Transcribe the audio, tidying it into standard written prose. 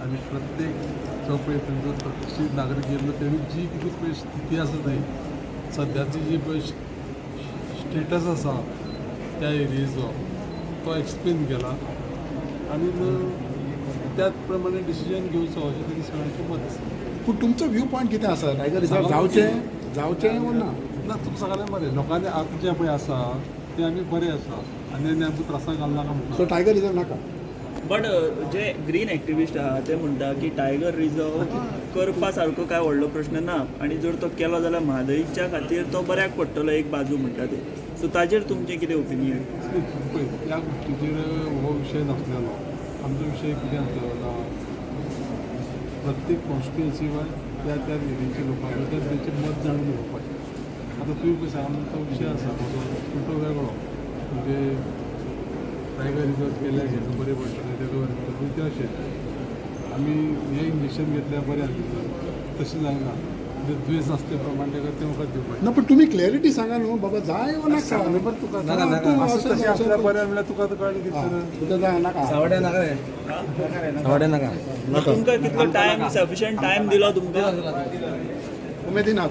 आनी प्रत्येक जो पळय थंयचो प्रतिश्ठीत नागरीक गेल्लो तेणी जी कितें पळय स्थिती आसा थंय सद्याची जी पळय स्टेटस आसा त्या एरियेचो तो एक्सप्लेन केला आनी त्याच प्रमाणे डिसिजन घेवचो अशें तेणी सगळ्यांचें मत आसा. पूण तुमचो व्यू पॉयंट कितें आसा? टायगर रिजर्व जावचें जावचें वो ना? ना, तुमकां सगळें बरें लोकांनी आतां जें पळय आसा तें आमी बरें आसा आनी आनी आमकां त्रासाक घालनाका म्हणटा. सो टायगर रिजर्व नाका. बट जे ग्रीन एक्टिविस्ट आहा ते म्हणटा की टायगर रिजर्व करपा सारको काय व्हडलो प्रश्न ना आनी जर तो केलो जाल्यार म्हादयच्या खातीर तो बऱ्याक पडटलो एक बाजू म्हणटा ते. सो ताजेर तुमचें कितें ओपिनियन? पळय त्या गोश्टीचेर हो विशय नासलेलो. आमचो विशय कितें आसलेलो, प्रत्येक कॉन्स्टिट्युएन्सी वायज त्या त्या एरियेच्या लोकां कडल्यान तेंचें मत जाणून घेवपाचें. आतां तुवें पळय सांगला तो विशय आसा म्हजो पूण तो वेगळो, म्हणजे टायगर रिजर्व केल्यार हेका बरें पडटलें तेका बरें पडटलें, तें अशें आमी हें इंजेक्शन घेतल्यार बरें जातलें तशें जायना. म्हणजे दुयेंस आसता ते प्रमाणे तेका तें वखद दिवपाचें. ना, पण तुमी क्लॅरिटी सांगा न्हू बाबा, जाय वो नाका? सांगलें बरें तुका, तशें आसल्यार बरें म्हणल्यार तुका आतां कळ्ळें कितें तुका जाय नाका? सावड्या नाका रे, सावड्या नाका. तुमकां कितलो टायम, सफिशियंट टायम दिलो तुमकां? उमेदीन आहा.